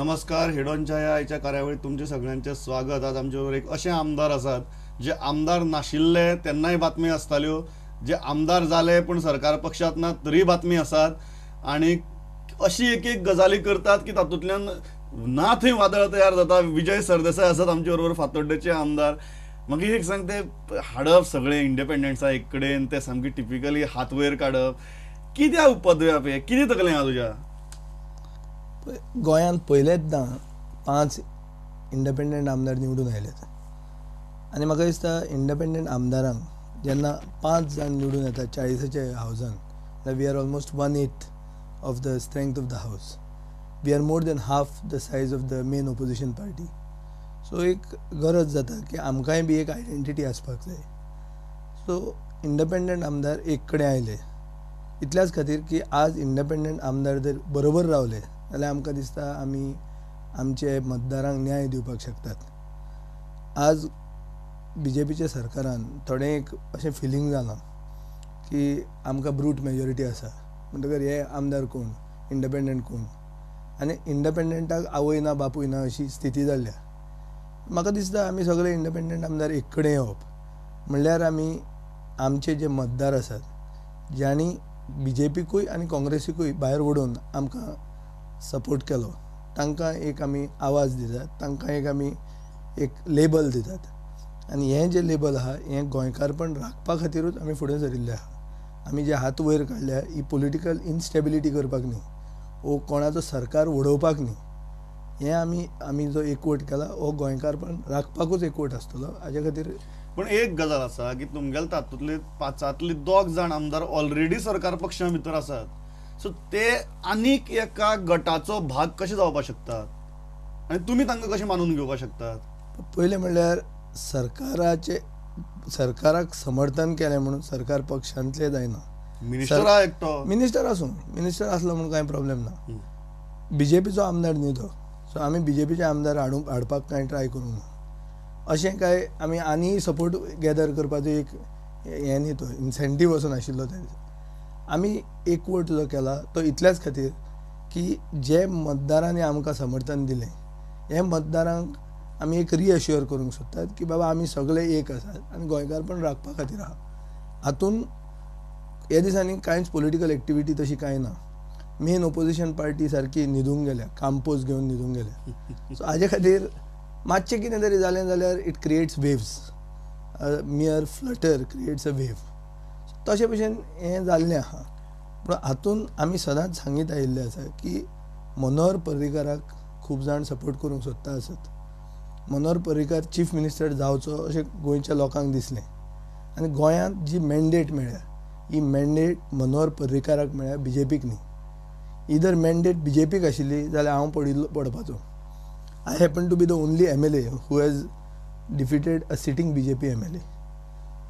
नमस्कार, हेडॉनच्या ह्या आयच्या कार्यावळीत तुमचे सगळ्यांचे स्वागत. आज आमचे बरोबर एक अशे आमदार आसात जे आमदार नाशिल्ले तेन्नाय बातमी आसताल्यो, जे आमदार जाले पूण सरकार पक्षांत ना तरी बातमी आसात, आनी अशी एक एक गजाली करतात की तातूंतल्यान ना थंय वादळ तयार जाता. विजय सरदेसाय आसात आमचे बरोबर, फातोड्डेचे आमदार. मागीर एक सांग, ते हाडप सगळे इंडिपेंडन्सा एक कडेन, ते सामकी टिपिकली हात वयर काडप, कित्याक उपद्व्याप हे, कितें तकलें आहा तुज्या? गोंयांत पयलेंचदां 5 इंडिपेंडंट आमदार निवडून आयल्यात आनी म्हाका दिसता इंडिपेंडंट आमदारांक जेन्ना 5 जाण निवडून येता 40च्या हावजान, we are almost 1/8 of the strength of the house, we are more than half the size of the main opposition party. So एक गरज जाता की आमकांय बी एक आयडेंटिटी आसपाक जाय. सो इंडिपेंडंट आमदार एक कडेन आयले इतल्याच खातीर की आज इंडिपेंडंट आमदार जर बरोबर रावले जाल्यार आमकां दिसता आमी आमचे मतदारांक न्याय दिवपाक शकतात. आज बीजेपीच्या सरकारान थोडें एक अशें फिलींग जालां की आमकां ब्रूट मेजॉरिटी आसा, म्हणटकर हे आमदार कोण, इंडिपेंडंट कोण, आनी इंडिपेंडंटाक आवय ना बापूय ना अशी स्थिती जाल्ल्या. म्हाका दिसता आमी सगळे इंडिपेंडंट आमदार एक कडेन येवप म्हणल्यार आमी आमचे जे मतदार आसात ज्यांनी बीजेपीकूय आनी काँग्रेसीकूय भायर उडोवन आमकां सपोर्ट केलो तांकां एक आमी आवाज दितात, तांकां एक आमी एक लेबल दितात, आनी हें जें लेबल आहा हें गोंयकारपण राखपा खातीरूच आमी फुडें सरिल्ले आहा. आमी जे हात वयर काडल्या ही पोलिटिकल इनस्टेबिलिटी करपाक न्ही, वो कोणाचो सरकार उडोवपाक न्ही, हें आमी आमी जो एकवट केला हो गोंयकारपण राखपाकूच एकवट आसतलो हाजे खातीर. पूण एक गजाल आसा की तुमगेले तातूंतले 5 2 जाण आमदार ऑलरेडी सरकार पक्षा भितर आसात, सो ते आनीक एका गटाचो भाग कशे जावपाक शकतात आनी तुमी तांकां कशें मानून घेवपाक शकतात? पयलें म्हणल्यार सरकाराचे सरकाराक समर्थन केलें म्हणून सरकार पक्षांतले जायना. मिनिस्टर एकटो मिनिस्टर आसूं, मिनिस्टर आसलो म्हणून कांय प्रॉब्लेम ना. बीजेपीचो आमदार न्ही तो, सो आमी बीजेपीचे आमदार हाडपाक कांय ट्राय करूंक ना. अशें कांय आमी आनी सपोर्ट गॅदर करपाचो एक हें न्ही, तो इन्सेंटीव असो नाशिल्लो त्या दिसा. आमी एकवट जो केला तो इतल्याच खातीर की जे मतदारांनी आमकां समर्थन दिलें हे मतदारांक आमी एक रिअश्युअर करूंक सोदतात की बाबा आमी सगळे एक आसात आनी गोंयकारपण राखपा खातीर आहा. हातून ह्या दिसांनी कांयच पोलिटिकल एक्टिविटी तशी कांय ना. मेन ओपोजिशन पार्टी सारकी न्हिदूंक गेल्या, काम्पोज घेवन न्हिदूंक गेल्या. सो हाजे खातीर मातशें कितें तरी जालें जाल्यार it creates waves, mere flutter creates a wave, तशें भशेन हें जाल्लें आहा. पूण हातून आमी सदांच सांगीत आयिल्लें आसा की मनोहर पर्रीकाराक खूब जाण सपोर्ट करूंक सोदता आसत, मनोहर पर्रीकार चीफ मिनिस्टर जावचो अशें गोंयच्या लोकांक दिसलें आनी गोंयांत जी मॅन्डेट मेळ्ळ्या ही मॅन्डेट मनोहर पर्रीकाराक मेळ्ळ्या, बीजेपीक न्ही. इदर मॅन्डेट बीजेपीक आशिल्ली जाल्यार हांव पडिल्लो पडपाचो. I happen to be the only MLA who has defeated a sitting BJP MLA.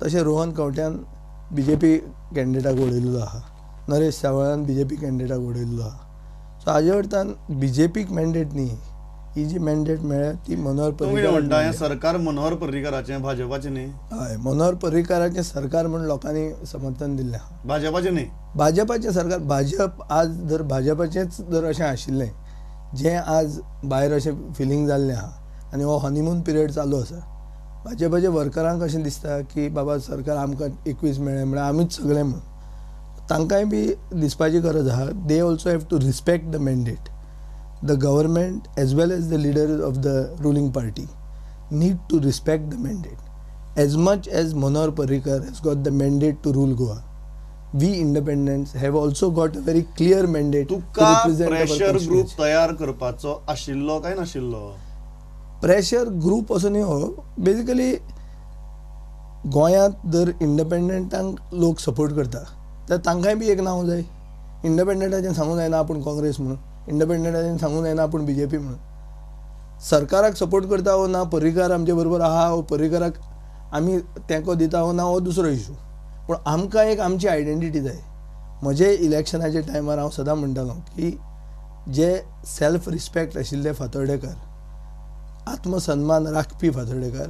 तशें रोहन खंवट्यान बीजेपी कॅन्डिडेटाक उडयल्लो आहा, नरेश सावळान बीजेपी कॅन्डिडेटाक उडयल्लो आहा. सो हाजे अर्थान बीजेपीक मॅन्डेट न्ही, ही जी मॅन्डेट मेळ्ळ्या ती मनोहर पर्रीकार. म्हणटा हें सरकार मनोहर पर्रीकाराचें, भाजपाचें न्ही? हय, मनोहर पर्रीकाराचें सरकार म्हूण लोकांनी समर्थन दिल्लें आहा, भाजपाचें न्ही. भाजपाचें सरकार, भाजप आज जर भाजपाचेंच जर अशें आशिल्लें जें आज भायर अशें फिलींग जाल्लें आहा आनी हो हनीमून पिरियड चालू आसा, भाजपाच्या वर्करांक अशें दिसता की बाबा सरकार आमकां 21 मेळ्ळें म्हळ्यार आमीच सगळें म्हूण, तांकांय बी दिसपाची गरज आहा. They also have to respect the mandate. The government as well as the leader of the ruling party need to respect the mandate. As much as Manohar Parrikar has got the mandate to rule Goa, we independents have also got a very clear mandate to represent our pressure group constituency. तयार करपाचो आशिल्लो काय नाशिल्लो? Pressure group असो न्ही हो, basically गोंयांत जर इंडिपेंडंटांक लोक सपोर्ट करता तर तांकांय बी एक नांव जाय. इंडिपेंडंटाचें सांगूंक जायना आपूण काँग्रेस म्हणून, इंडिपेंडंटाचें सांगूंक जायना आपूण बीजेपी म्हणून. सरकाराक सपोर्ट करता वो ना, पर्रीकार आमचे बरोबर आहा वो पर्रीकाराक आमी तेंको दिता वो ना हो दुसरो इशू, पूण आमकां एक आमची आयडेंटिटी जाय. म्हजे इलेक्शनाच्या टायमार हांव सदां म्हणटालो की जे सेल्फ रिस्पेक्ट आशिल्ले फातोर्डेकार, आत्मसन्मान राखपी फातोर्डेकार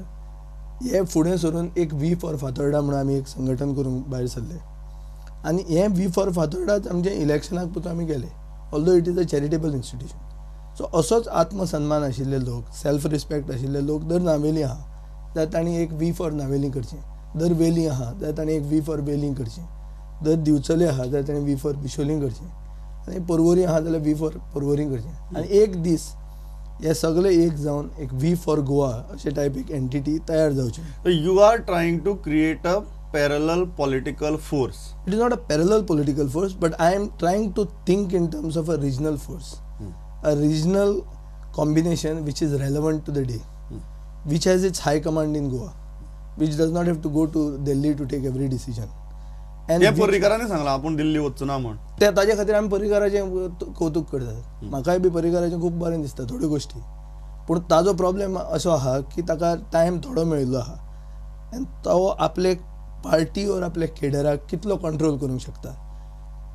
हे फुडें सरून एक we for Fatorda म्हणून आमी एक संघटन करूंक भायर सरले आनी हें we for फातोर्डाच आमचें इलेक्शनाक पसून आमी गेले, although it is a charitable institution. So असोच आत्मसन्मान आशिल्ले लोक, सेल्फ रिस्पेक्ट आशिल्ले लोक जर नावेली आहा जाल्यार तांणी एक we for Navelim करचें, जर वेली आहा जाल्यार तांणी एक we for वेली करचें, जर दिवचले आहा जाल्यार तांणी we for Bicholim करचें, आनी पर्वरी आहा जाल्यार we for Porvorim करचें. आनी एक दीस हे सगळे एक जावन एक we for Goa अशे टायप एक एंटिटी तयार जावची. You are trying to create a parallel political force. It is not a parallel political force, but I am trying to think in terms of a regional force, a regional combination which is relevant to the day, which has its high command in Goa, which does not have to go to Delhi to take every decision. हे पर्रीकरांनी सांगलां आपूण दिल्ली वचचो ना म्हण, ते ताजे खातीर आमी पर्रीकराचें कौतूक करतात. म्हाकाय बी पर्रीकराचें खूब बरें दिसता थोड्यो गोश्टी, पूण ताजो प्रॉब्लेम असो आहा की ताका टायम थोडो मेळिल्लो आहा आनी तो आपले पार्टी ओर आपल्या केडराक कितलो कंट्रोल करूंक शकता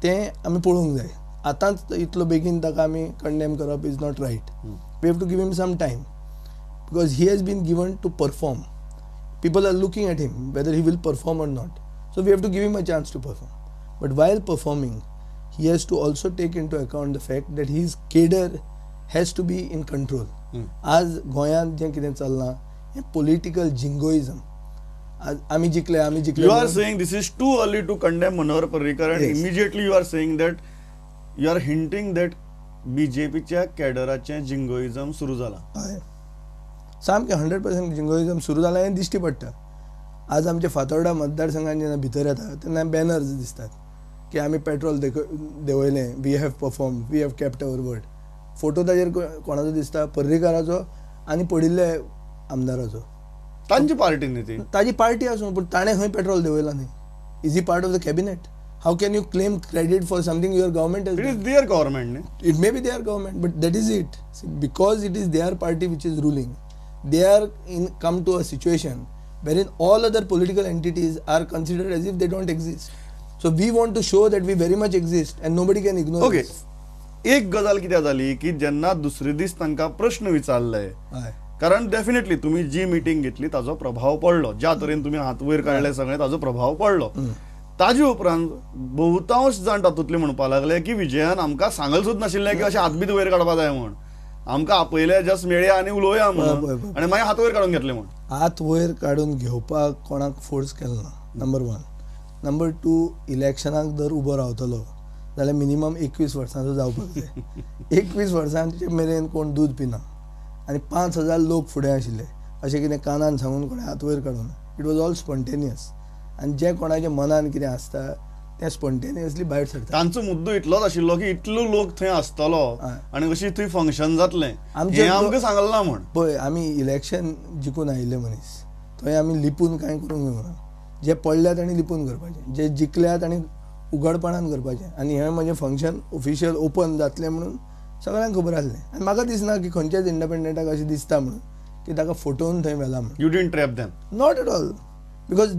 तें आमी पळोवंक जाय. आतांच इतलो बेगीन ताका आमी कंडेम करप is not right. We have to give him some time because he has been given to perform. People are looking at him whether he will perform or not. So we have to give him a chance to perform. But while performing, he has to also take into account the fact that his cadre has to be in control. आज गोंयांत जें कितें चल्लां हें political जिंगोइजम. आज आमी जिखले, आमी जिखले. You are saying this is too early to condemn Manohar Parrikar and immediately you are saying that you are hinting that बीजेपीच्या कॅडराचें जिंगोइजम सुरू जालां. हय, सामकें 100% जिंगोइजम सुरू जालां हें दिश्टी पडटा. आज आमच्या फातोर्डा मतदारसंघान जेन्ना भितर येता तेन्ना बॅनर्स दिसतात की आमी petrol देंवयलें, we have perform, we have kept our word. Photo ताजेर कोणाचो दिसता? पर्रीकाराचो आनी पडिल्ले आमदाराचो. तांची पार्टी न्ही ती, ताजी पार्टी आसूं, पूण ताणें खंय पेट्रोल देंवयलां न्ही. Is he part of the cabinet? How can you claim credit for something your government has? It is their government न्ही. It may be their government, but that is it. Because it is their party which is ruling, they are in come to a situation wherein all other political entities are considered as if they don't exist. So we want to show that we very much exist and nobody can ignore okay. us. एक गजाल कित्याक जाली की जेन्ना दुसरे दीस तांकां प्रश्न विचारले, कारण डेफिनेटली तुमी जी मिटींग घेतली ताजो प्रभाव पडलो, ज्या तरेन तुमी हात वयर काडले सगळें ताजो प्रभाव पडलो. ताजे उपरांत बहुतांश जाण तातूंतले म्हणपाक लागले की विजयान आमकां सांगल सुद्दां नाशिल्लें की अशें हात बीत वयर काडपा जाय म्हण, आमकां आपयले जस्ट मेळया आनी उलोवया म्हणून, आनी मागीर हात वयर काडून घेतले म्हण. हात वयर काडून घेवपाक कोणाक फोर्स केलो ना, नंबर 1. नंबर 2, इलेक्शनाक जर उबो रावतलो जाल्यार मिनिमम 21 वर्सांचो जावपाक जाय. 21 वर्सांचे मेरेन कोण दूद पिना आनी 5000 लोक फुडें आशिल्ले अशें कितें कानान सांगून कोणें हात वयर काडूंक ना. It was all spontaneous. आनी जें कोणाच्या मनान कितें आसता तें स्पॉन्टेनियसली भायर सरता. तांचो मुद्दो इतलोच आशिल्लो की इतलो लोक थंय आसतलो आनी अशी थंय फंक्शन जातलें हें आमकां सांगलें ना म्हण. पळय, आमी इलेक्शन जिखून आयिल्ले मनीस, थंय आमी लिपून कांय करूंक मेळना. जे पडल्या तांणी लिपून करपाचें, जे जिखल्या तांणी उघडपणान करपाचें. आनी हें म्हजें फंक्शन ऑफिशियल ओपन जातलें म्हणून सगळ्यांक खबर आसलें. आनी म्हाका दिसना की खंयच्याच इंडिपेंडंटाक अशें दिसता म्हणून की ताका फोटोन थंय व्हेला म्हणून. You didn't trap them? Not at all. Because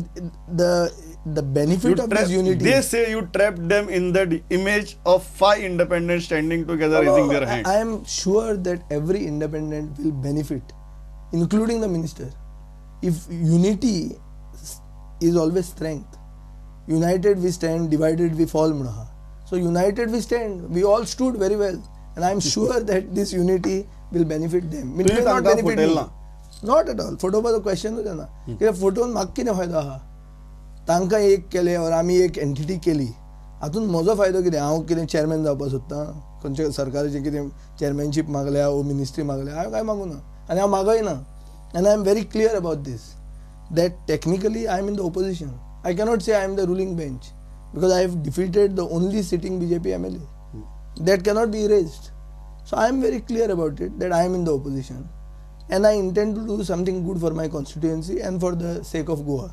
the benefit of this unity, they say you trapped them in that image of 5 independents standing together, raising their hand. I am sure that every independent will benefit, including the minister. If unity is always strength, united we stand, divided we fall. So united we stand. We all stood very well, and I am sure that this unity will benefit them. It will not benefit me. Not at all. फोटोपाचो क्वेश्चनूच येना. कित्याक photon म्हाका कितें फायदो आहा? तांकां एक केलें ओर आमी एक एंटिटी केली, हातूंत म्हजो फायदो कितें? हांव कितें चेअरमॅन जावपाक सोदतां? खंयच्या सरकाराचें कितें चेअरमॅनशीप मागल्या वो मिनिस्ट्री मागल्या? हांवें कांय मागूं ना आनी हांव मागय ना. And I am very clear about this, that technically I am in the opposition. I cannot say I am the ruling bench because I have defeated the only sitting BJP MLA. That cannot be erased. So I am very clear about it that I am in the opposition and I intend to do something good for my constituency and for the sake of Goa.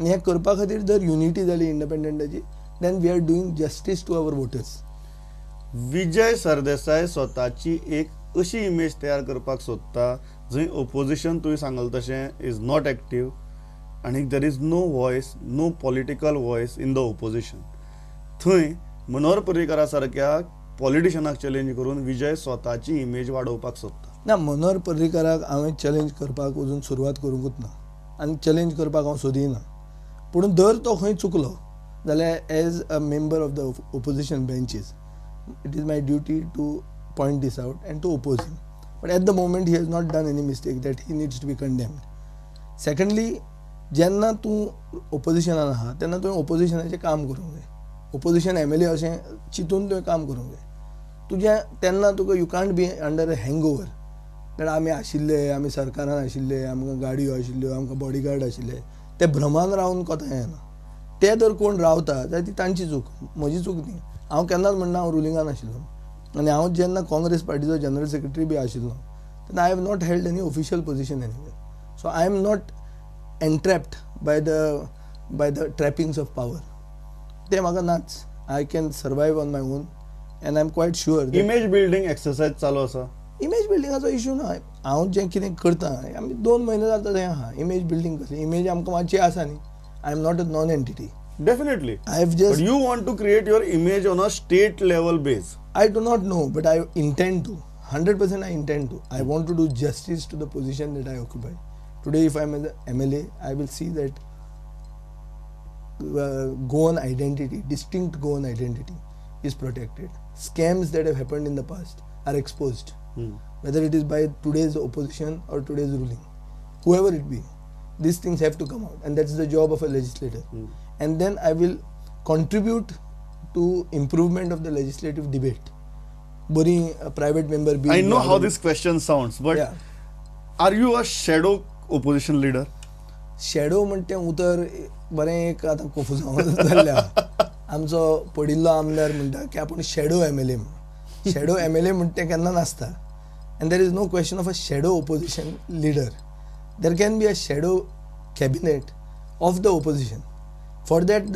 आनी हें करपा खातीर जर unity जाली इंडिपेंडंटाची, then we are doing justice to our voters. Vijay Sardesai स्वताची एक अशी image तयार करपाक सोदता जंय ओपोजिशन तुवें सांगल तशें is not active आनी there is no voice, no political voice in the opposition. थंय मनोहर पर्रीकरा सारक्या पॉलिटिशनाक चॅलेंज करून विजय स्वताची इमेज वाडोवपाक सोदता. ना, मनोहर पर्रीकराक हांवें चॅलेंज करपाक अजून सुरवात करूंकूच ना आनी चॅलेंज करपाक हांव सोदिना. पूण जर तो खंय चुकलो जाल्यार as a member of the opposition benches, it is my duty to point this out and to oppose him. But at the moment he has not done any mistake that he needs to be condemned. Secondly, जेन्ना तूं ओपोजिशनान आहा तेन्ना तुवें ओपोजिशनाचें काम करूंक जाय. Opposition MLA अशें चिंतून तुवें काम करूंक जाय. तुजें तेन्ना तुका you can't be under a hangover that आमी आशिल्ले, आमी सरकारान आशिल्ले, आमकां गाडयो आशिल्ल्यो, आमकां बॉडीगार्ड आशिल्ले. ते भ्रमान रावन कोता येना. ते जर कोण रावता जाल्यार ती तांची चूक, म्हजी चूक न्ही. हांव केन्नाच म्हणना हांव रुलिंगान आशिल्लो. आनी हांव जेन्ना काँग्रेस पार्टीचो जनरल सेक्रेटरी बी आशिल्लो तेन्ना I have not held any official position anywhere. So I am not entrapped by the trappings of power. ते म्हाका नाच. I can survive on my own and I am quite sure. Image building exercise चालू आसा. Image बिल्डिंगाचो issue ना. हांव जें कितें करता, आमी 2 म्हयने जाता तें आहा. इमेज बिल्डींग कसली? इमेज आमकां मातशी आसा न्ही. I am not a non entity. Definitely. I have just. But you want to create your image on a state level base. I do not know, but I intend to. 100% I intend to. I want to do justice to the position that I occupy. Today, if I am an MLA, I will see that Goan identity, distinct Goan identity, is protected. Scams that have happened in the past are exposed. Whether it is by today's opposition or today's ruling, whoever it be, these things have to come out, and that's the job of a legislator. And then I will contribute to improvement of the legislative debate. Bori a private member bill. I know how this question sounds, but yeah. Are you a shadow opposition leader? Shadow म्हणते उतर बरें एक आतां कोफुजांव जाल्लें आहा. आमचो पडिल्लो आमदार म्हणटा की आपूण शॅडो MLA म्हणून. शॅडो MLA म्हणटा तें केन्ना नासता. And there is no question of a shadow opposition leader. There can be a shadow cabinet of the opposition. For that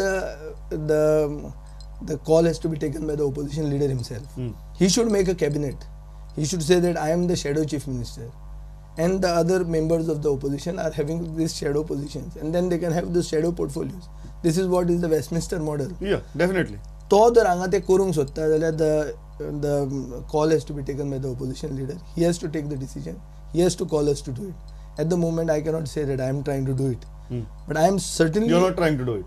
the call has to be taken by the opposition leader himself. He should make a cabinet. He should say that I am the shadow chief minister and the other members of the opposition are having these shadow positions, and then they can have the shadow portfolios. This is what is the Westminster model. Yeah, definitely. तो जर हांगा ते करूंक सोदता जाल्यार the call has to be taken by the opposition leader. He has to take the decision. He has to call us to do it. At the moment, I cannot say that I am trying to do it. But I am certainly... You are not trying to do it.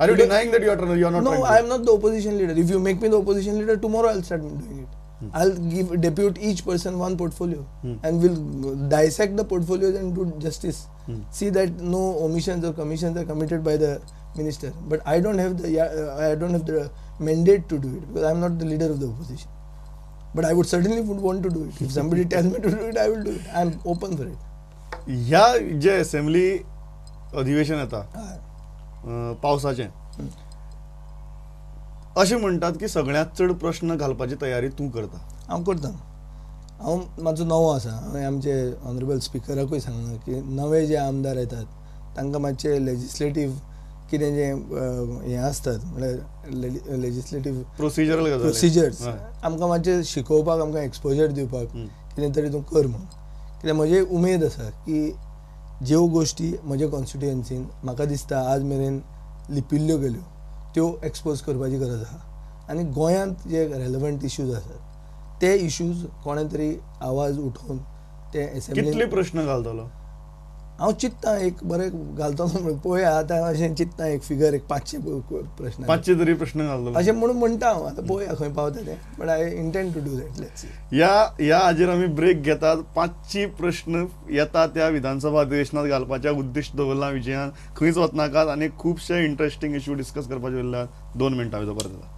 Are you denying that you are not No, trying to I am not the opposition leader. If you make me the opposition leader, tomorrow I will start doing it. I'll give depute each person one portfolio and we'll dissect the portfolios and do justice. See that no omissions or commissions are committed by the minister. But I don't have the mandate to do it because I am not the leader of the opposition. But I would certainly would want to do it. If somebody tells me to do it, I will do it. I am open for it. ह्या जे assembly अधिवेशन येता पावसाचें, अशें म्हणटात की सगळ्यांत चड प्रश्न घालपाची तयारी तूं करता. हांव करता. हांव म्हाजो नवो आसा. हांवें आमचे ऑनरेबल स्पिकराकूय सांगलां की नवे जे आमदार येतात तांकां मातशें लेजिस्लेटीव कितें जें हें आसतात म्हणल्यार लेजिस्लेटीव प्रोसिजरल प्रोसिजर्स आमकां मातशें शिकोवपाक, आमकां एक्सपोजर दिवपाक कितें तरी तूं कर म्हणून. कित्याक म्हजी उमेद आसा की ज्यो गोश्टी म्हज्या कॉन्स्टिट्युएन्सीन म्हाका दिसता आज मेरेन लिपिल्ल्यो गेल्यो त्यो एक्सपोज करपाची गरज आसा. आनी गोंयांत जे रेलेवंट इश्यूज आसात ते इश्यूज कोणें तरी आवाज उठोवन ते असेंब्ली. कितले प्रश्न घालतलो? हांव चिंत्ता एक बरें घालतलो म्हणून पळोवया. आतां अशें चिंत्ता एक फिगर एक 500 प्रश्न, 500 तरी प्रश्न घालतलो अशें म्हणून म्हणटा हांव. आतां पळोवया खंय पावता तें. But I intend to do that. Let's see. ह्या हाजेर आमी ब्रेक घेतात. 500 प्रश्न येता त्या विधानसभा अधिवेशनात घालपाचें उद्दिश्ट दवरलां विजयान. खंयच वचनाकात आनी खुबशे इंट्रस्टींग इश्यू डिस्कस करपाचे उरल्यात. 2 मिनटां भितर परत येता.